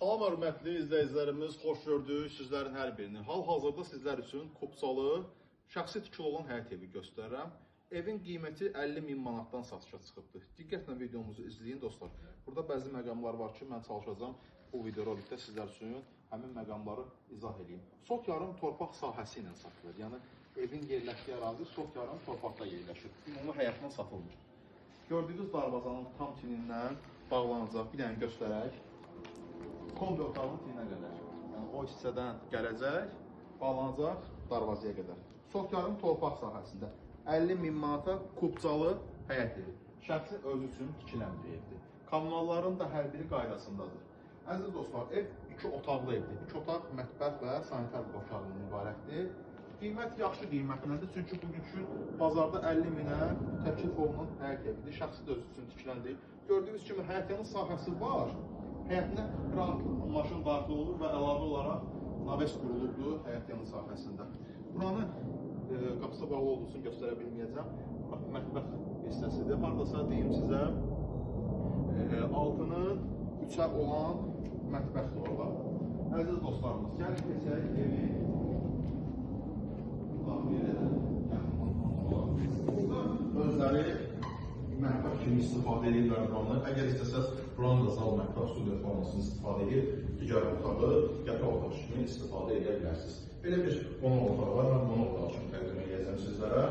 Salam hörmətli izləyicilərimiz, xoş gördük sizlərin hər birini. Hal-hazırda sizlər üçün Kubcalı şəxsi tikili olan həyət evi göstərirəm. Evin qiyməti 50 min manatdan satışa çıxıbdır. Diqqətlə videomuzu izləyin dostlar. Burada bəzi məqamlar var ki, mən çalışacağam bu video rolikdə sizlər üçün həmin məqamları izah edeyim. Sot yarım torpaq sahəsi ilə satılır. Yəni evin yerləşdiyi ərazi sot yarım torpaqda yerləşir. Ümumi həyətindən satılmır. Gördüyünüz darvazanın tam tinindən bağlanacaq. Bir dənə göstərək. Kombi otağının tininə qədər. Yəni o hissədən gələcək, bağlanacaq darvazaya qədər. Sot yarım torpaq sahəsində 50 min manata Kubcalı həyət evi. Şəxsi özü üçün tikilən bir evdir. Kommunalların da hər biri qaydasındadır. Əziz dostlar, ev 2 otaqlı evdir. 2 otaq, mətbəx və sanitar qovşağından ibarətdir. Qiymət yaxşı qiymətləndir, çünki bugünkü bazarda 50 minə təklif olunan həyət evidir. Şəxsi də özü üçün tikiləndir. Gördüyünüz kimi həyətyanı sahəsi var. Həyətinə rahatlıqla maşın daxil olur və əlavə olaraq naves qurulubdur həyətyanı sahəsində. Buranı qapısı bağlı olduğu üçün göstərə bilməyəcəm. Mətbəx hissəsidir. Hardasa deyim sizə 6-nın 3-ə olan mətbəxdir orada. Əziz dostlarımız, gəlin keçək evi daxil. Burada özləri mətbəx kimi istifadə edirlər buranı. Əgər istəsəz, buranı da zal mətbəx studiya formasını istifadə edib, digər otağı yataq otağı kimi istifadə edə bilərsiniz. Belə bir qonaq otağı var, mən qonaq otağı kimi təqdim edəcəm sizlərə.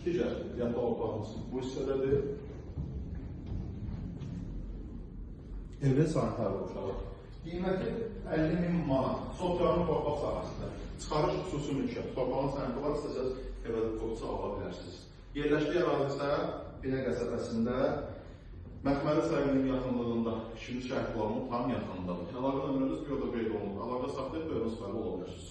Digər yataq otağımız bu hissədədir. Evin sanitar qovşağı. Qiyməti 50 min manat. Sot yarım torpaq sahəsində. Çıxarış xüsusi mülkiyyət. Torpağın sənədi var, istəsəz evə kopça ala bilərsiniz. Yerləşdiyi ərazi isə Binə qəsəbəsində Məxməri çayının yaxınlığında, 2-ci şəhər planının tam yaxınlığındadır. Əlaqə nömrəmiz videoda qeyd olunur. Əlaqə saxlayıb buyurun, sahibi ola bilərsiniz.